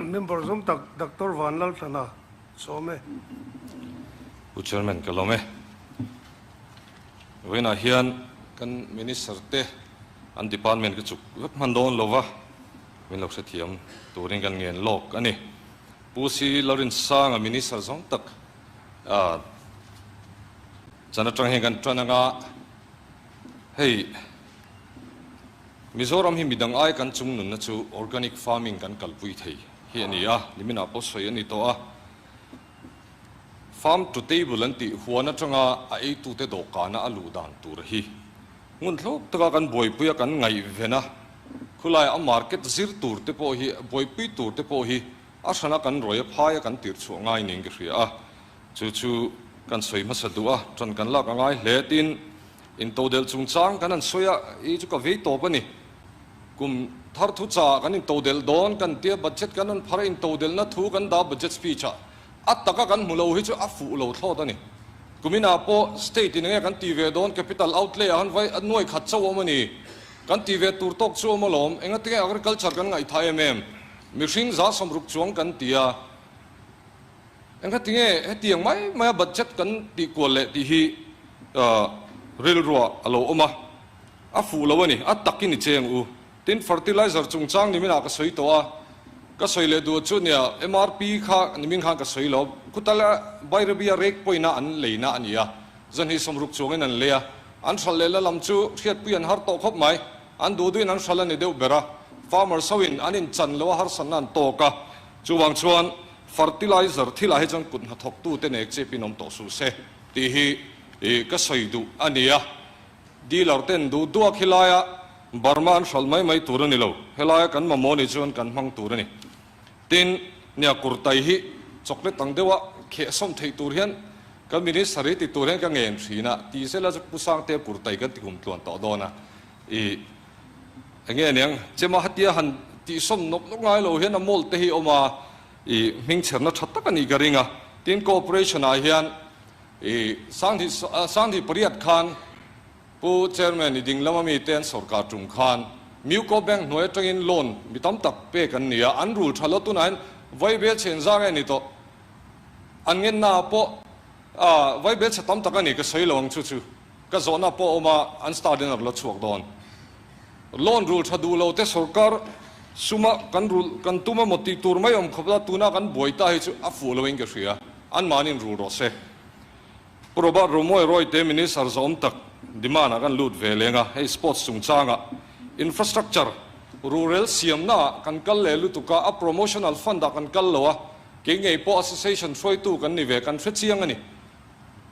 Member zawng tak Doctor Vanlalthlana sawm e. Pu Chairman ka lawm e. Vawiinah hian kan Minister te an department ka chuk vek hman dawn lova, min lo hrethiam turin kan ngen lawk a ni. Pu Si Lalrinsanga Minister zawng tak chan atang hian kan tan anga hei Mizoram hi midang ai kan chung nunna chu organic farming kan kalpui thei hi a ni a, niminah pawh sawi a ni tawh a. Farm to table an tih huan atanga a eitute dawhkana a luh dan tur hi ngun thlawk taka kan buaipui a kan ngaihven a, khulai a market zir tur te pawh hi buaipui tur te pawh hi a hrana kan rawih a phai a kan tirh chhuah ngai niin ka hria a, chu chu kan sawi hmasa duh a, ṭan kan lak a ngai hle tin Intodelh chungchang kan han sawi a, i chu ka vei tawp a ni. Kum thar thu chaah kan intodelh dawn kan tia budget kan rawn phar a, intodelhna thu kan dah budget speech ah a taka kan hmu lo hi chu a fuh lo thlawt a ni. Kuminah pawh state in enge kan ti ve dawn capital outlay ah han vai a nuai khat chauh awm a ni. Kan ti ve tur tawk chu awm alawm, engatinge agriculture kan ngaihthah em em? Mihring 160 chuang kan ti a. Engati nge hetiang mai maia budget kan tih kual leh tih hi rilruah a lo awm a, a fuh lo a ni, a takin i cheng u. Tin, fertilizer chungchang niminah ka sawi tawh a, ka sawi leh duh chu nia MRP kha nimin khan ka sawi lo, khutala Bairabia rek pawina an leina a ni a, 260 chuangin an lei a, an hralh lehna lam chu hriatpui an har tawh khawp mai, an duh duhin an hralh a ni deuh ber a, farmers hoin an inchan lo a harsatna an tawk a, chuvang chuan Fertilizer thilah hi chuan kut hnathawktute nek chep in awm tawh suh se tih hi ka sawi duh a ni a. Dealer ten duh duak helaia Burma an hralh mai mai tur a ni lo, helaia kan mamawh nih chuan kan hmang tur a ni. Tin, nia kurtai hi chocolate ang deuha kheh sawm theih tur hian kan minister hi ti tur hian ka ngen thin a, ti zela chu Pu Sangtea kurtai kan ti kum tluan tawh dawn a. Ih. Enge aniang, chema hatia han tihsawm nawk nawk ngai lo hian a mold te hi a awm a, ih hmingchherna tha tak a nih ka ring a. Tin, cooperation ah hian ih Sanghi Sanghi pariat khan Pu Chairman i ding lama mi te an sawrkar tum khan Muco Bank hnuai atangin loan mi tam tak pek an ni a, an rul tha lo tunah hian Vaibel chhen zang e ni tawh. An ngenna ah pawh ah Vaibel chhe tam tak a ni ka sawi lo ang chu chu. Ka zawhna pawh a awm a, an star dinner la chhuak dawn. Loan rul tha duh lo te sorkar suma kan rul kan tum emaw tih tur mai awm khawp la, tuna kan buai ta hi chu a fuh lo in ka hria, an mahni rul rawh se. Pu Robert Romoy Roy te Minister zawm tak demand ah kan lut ve leng a, hei sports chungchangah infrastructure ruhrel siamna ah kan kal leh lutuk a, a promotional fund ah kan kal lo a, kei ngei pawh association hruaitu kan ni ve kan hre chiang a ni.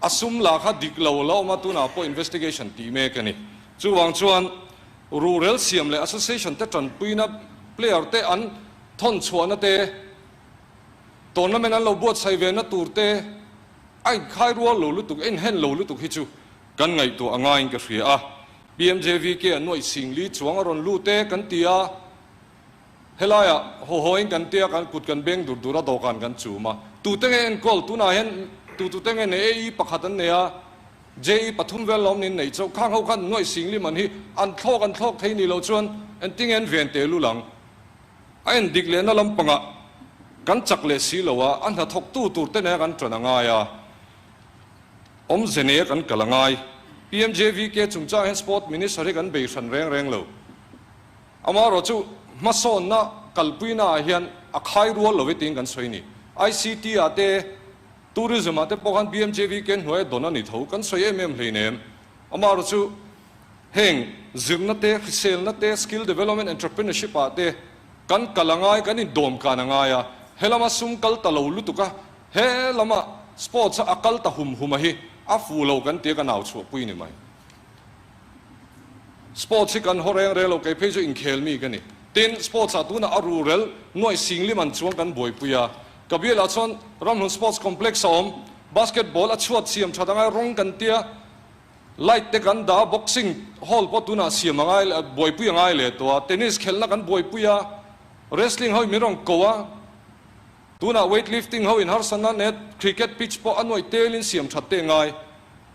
A sum la kha dik lo la awm a, tunah pawh investigation tih mek a ni. Chuvang chuan ruhrel siam leh association te tanpuina player te an thawn chhuahna te, tournament an lo buatsaih ve na tur te a inkhai rual lo lutuk, a inhen lo lutuk hi chu kan ngaihtuah a ngaiin ka hria a. PMJVK a nuaih sing li chuang a rawn lut e kan ti a. Helaiah haw haw in kan tia kan kut kan beng dur dur a dawhkan kan chum a, tute nge enkawl tunah hian tu tute nge nei AE pakhat an nei a, JE pathum vel lawm nin neih chauh khang ho khan nuaih sing lim an hi an thlawk an thlawk thei ni lo chuan engtinge an ven te lul ang. A en dik lehna lampangah kan chak leh si lo a, a hnathawk tu tur te nena kan ṭan a ngai a, awmze neia kan kal a ngai. PMJVK chungchang hian Sport Minister hi kan bei hran reng reng lo. Amaherawh chu hmasawnna kalpuina ah hian a khai rual lo e tiin kan sawi ni. ICT ah te, Tourism ah te pawh khan BMJV ken hnuaia dawn a ni tho kan sawi em em hleinem. Amaherawh chu heng zirna te, hriselna te, skill development, entrepreneurship ah te kan kal a ngai, kan indawm kan a ngai a. He lama sum kal ta lo lutuk a, he lama sports a a kal ta hum hum a hi a fuh lo kan tia kan au chhuahpui ni mai. Sports hi kan haw reng reng lo, kei phei chu inkhel mi ka ni. Tin, sports ah tunah a rural nuaih singlim an chuang kan buaipui a. Ka bialah chuan Ramhlun Sports Complex a awm, basketball a chhuat siam that angai rawng kan tia, light te kan dah a, boxing hall pawh tunah siam angai buaipui angai leh tawh a, tennis khelhna kan buaipui a, wrestling ho in min rawn ko a, tunah weightlifting ho in harsatna net, cricket pitch pawh a nuaih telin siam that te angai.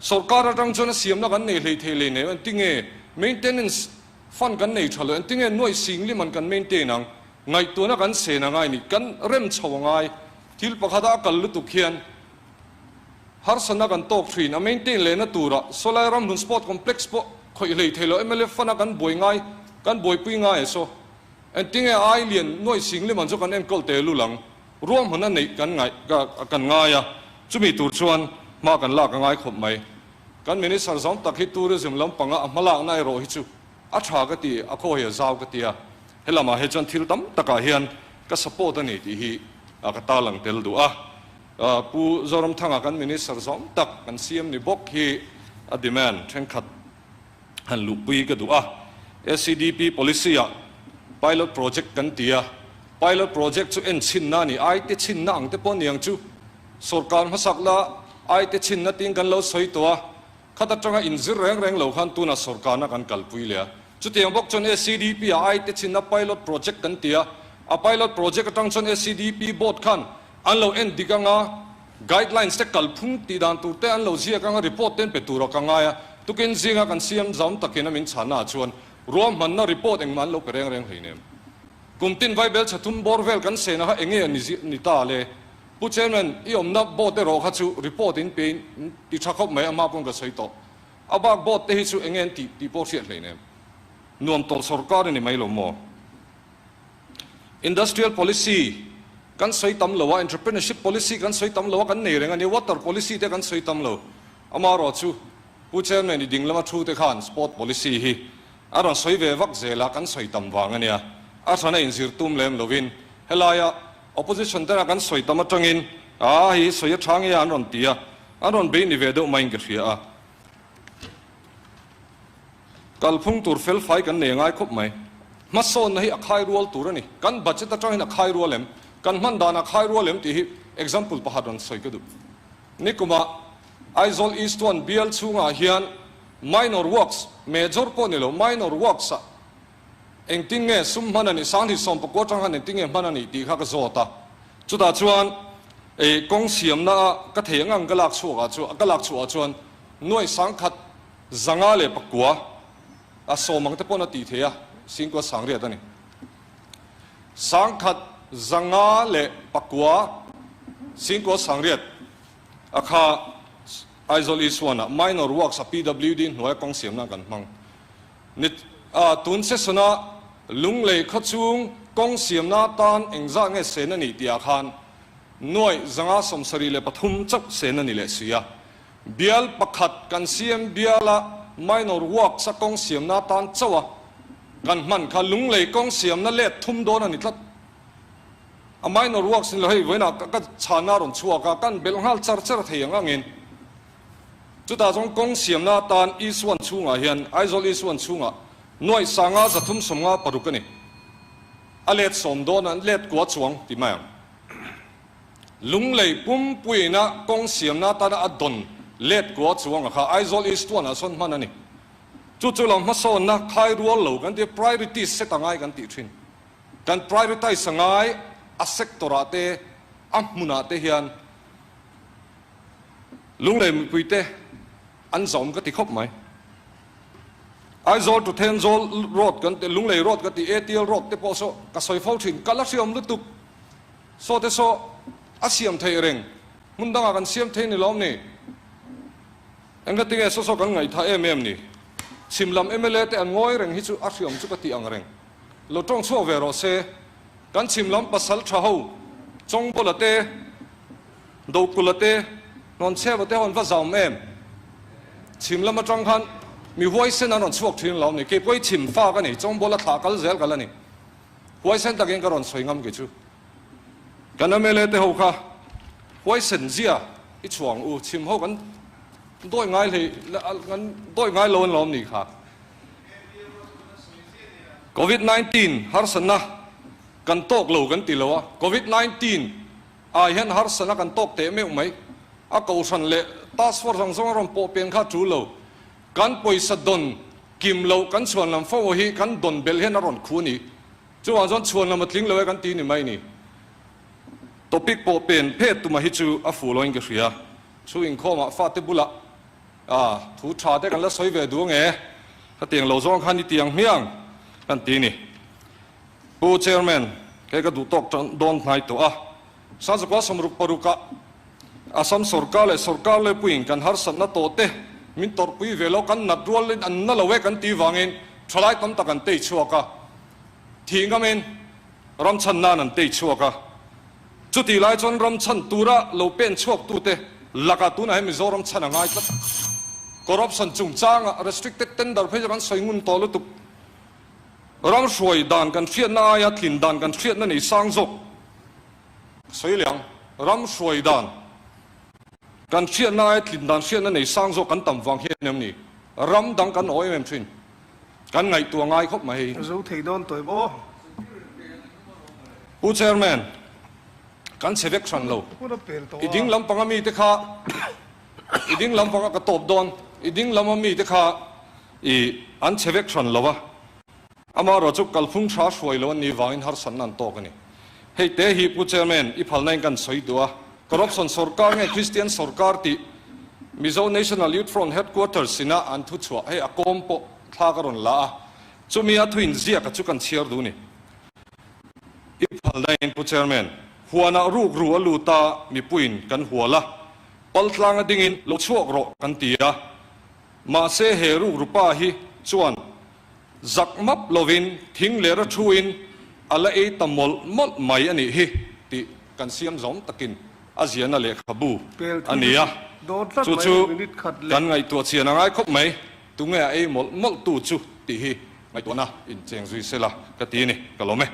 Sorkar atang chuan a siamna kan nei hlei thei lei nei engtinge maintenance fund kan nei tha lo engtinge nuaih sing lim an kan maintain ang. Ngaihtuahna kan sen a ngai ni, kan rem chho a ngai. Thil pakhata a kal lutuk hian harsatna kan tawk thin. A maintain lehna turah sawlai ramhlun sport complex pawh khawih hlei thei lo mla fund a kan buai ngai, kan buaipui ngai a saw. Engtinge ai lian nuaih sing liman chu kan enkawl teh lul ang. Ruahmanna neih kan ngaih kan ngai a, chumi tur chuan hma kan lak a ngai khawp mai. Kan Minister zawng tak hi tourism lampanga a hmalakna erawh hi chu a tha ka ti, a khaw hi a zau ka ti a, helamah hi chuan thil tam takah hian ka support a ni tih hi ka tarlang tel duh a. Pu Zoramthanga kan Minister zawng tak kan CM ni bawk hi a demand thenkhat han luhpui ka duh a. SEDP policy ah pilot project kan ti a, pilot project chu en chhinna a ni, ai te chhinna ang te pawh niang chu sorkar hmasak la ai te chhinna tiin kan lo sawi tawh a, khat atanga inzir reng reng lo khan tunah sorkarna kan kalpui leh a. Chutiang bawk chuan SEDP ah ai te chhinna pilot project kan ti a, a pilot project atang chuan SEDP board khan an lo en dik anga, Guidelines te kalphung tih dan tur te an lo ziak anga report te an pe tur a ka ngai a, tukin zinga kan siam zam takin a min chhanna ah chuan ruahmanna report engmah an lo pe reng reng hleinem. Kum tin Vaibel chhathum bawr vel kan sena kha enge a ni ta le? Pu Chairman, i awmna board erawh kha chu report in pe in ti tha khawp mai a hma pawn ka sawi tawh. A bak board te hi chu enge an tih tih pawh hriat hleinem. Nuam tawlh sawrkar i ni mai lo maw? Industrial policy kan sawi tam lo a, entrepreneurship policy kan sawi tam lo a, kan nei reng a ni, water policy te kan sawi tam lo. Amaherawh chu Pu Chairman i ding lama thu te khan sport policy hi a rawn sawi ve vak zel a, kan sawi tam vang a nia. A hran a inzir tum lem lovin helaia opposition tena kan sawi tam atangin a hei hi sawi a tha nge a an rawn ti a, an rawn bei ni ve deuh maiin ka hria a. Kalphung tur felfai kan nei ngai khawp mai. Hmasawnna hi a khai rual tur a ni. Kan budget atangin a khai rual em? Kan hman dan a khai rual em tih hi example pakhat rawn sawi ka duh. Nikumah Aizawl East One bial chhungah hian minor works, major pawh ni lo, minor works ah engtin nge sum hman a nih, Sanghnih sawmpakua atang khan engtin nge hman a nih tih kha ka zawt a. Chutah chuan kawng siamna ah ka thei ang ang ka lak chhuak ah chuan ka lak chhuah ah chuan nuaih sangkhat 509 a sawm ang te pawn a tih theih a, singkua sangriat a ni. 1509 singkua sangriat a kha Aizawl Isuana minor works a PWD hnuaia kawng siamna kan hmang ni. A tun session a Lunglei khawchhung kawng siamna atan engzah nge sen a nih tihah khan nuaih 573 chauh sen a ni leh si a. Bial pakhat kan siam biala minor works a kawng siamna atan chauh a kan hman kha Lunglei kawng siamna let thum dawn a ni tlat. A minor works ni lo hei vawiinah ka chhanna a rawn chhuak a, kan belh nghal char char thei ang angin. Chutah chuan kawng siamna atan Isuan chhungah hian Aizawl Isuan chhungah nuaih sanga 356 a ni. A let sawm dawn a, let kua chuang ti mai ang. Lunglei pumpuiina kawng siamna atana a dawn let kua chuanga kha Aizawl East One ah sawn hman a ni. Chu chu lo hmasawnna khai rual lo kan ti a, priorities set a ngai kan tih thin. Kan prioritize a ngai a sector ah te, a hmunah te hian Lunglei mipuite an zawm ka ti khawp mai. Aizawl to Thenzawl road kan ti, Lunglei road ka ti, ATL road te pawh saw ka sawi fo thin, kal a hriawm lutuk. Saw te saw a siam theih reng, hmun dangah kan siam thei ni lawm ni? Engati nge saw saw kan ngaihthah em em ni? Chhim lam mla te an ngawi reng hi chu a hriam chu ka tih ang reng. Lo tawng chhuak ve rawh se. Kan chhim lam pasal tha ho, Chawngbawla te, Dokula te, Hnawnchheva te ho an va zaum em? Chhim lam atang khan mi huaisen an rawn chhuak thin lawm ni? Keipawh hi chhim fa ka ni, Chawngbawla thlah kal zel ka la ni. Huaisen takin ka rawn sawi ngam kei chu. Kan mla te ho kha huaisen zia i chhuang u, chhim ho kan dawi ngai hlei kan dawi ngai lo an lawm ni kha. Covid 19 harsatna kan tawk lo kan ti lo a, Covid 19 ah hian harsatna kan tawk teh meuh mai. A kohhran leh task force ang zawng a rawn pawh pen kha a tul lo. Kan pawisa dawn kim loh kan chhuan lam fo hi kan dawn belh hian a rawn khu a ni. Chuvang chuan chhuan lam a tling lo e kan ti ni mai ni. Topic pawh pen phet tuma hi chu a fuh loin ka hria. Chu inkhawmah fate bulah a thu tha te kan la sawi ve duh ange. Ka tiang lo zawng khan i tiang hmiang kan ti ni. Pu Chairman. Hei ka duh tawk tan dawn hnai tawh a. Sazakua 66 ah Assam sorkar leh sorkar lepuiin kan harsatna tawh te min tawrhpui ve lo, kan nat rualin an na lo e kan tih vangin thalai tam tak an tei chhuak a, thih ngamin ram chhan nan an tei chhuak a. Chutih lai chuan ram chhan tura lo pen chhuak tute lakah tunah hian Mizoram chhan a ngai tlat. Corruption chungchanga restricted tender phei chu kan sawi ngun tawh lutuk. Ram hruai dan kan hriatna aia tlin dan kan hriatna nei sang zawk sawi leh ang. Ram hruai dan kan hriatna aia tlin dan hriatna nei sang zawk kan tam vang hian em ni? Ram dang kan aw em em thin. Kan ngaihtuah ngai khawp mai hei. Zo thei dawn tawih bawk. Pu Chairman, kan chhe vek hran lo. I ding lampang a mite kha, i ding lampang a ka tawp dawn, i ding lam a mite kha i an chhe vek hran lo a. Amaherawh chu kalphung tha hruai lo an nih vangin harsatna an tawk a ni. Hei te hi Pu Chairman, i phalna in kan sawi duh a. Corruption sorkar nge Christian sorkar tih Mizo National Youth Front Headquarters ina an thu chhuah hei a kawm pawh thla ka rawn la a, chumi a thuin ziaka chu kan chhiar duh ni. I phalna in Pu Chairman, huanah ruk ru a lut a, mipuiin kan hual a, pal tlang a dingin lo chhuak rawh kan ti a, mahse he ruk ru pa hi chuan Zak map lovin thing leh ra thuin a la ei ta mawlh mawlh mai a nih hi tih kan siam zawm takin a ziahna lehkhabu a ni a, chu chu kan ngaihtuah chian a ngai khawp mai, tunge a ei mawlh mawlh tu chu tih hi ngaihtuahna incheng zui sela ka ti a ni, ka lawm e.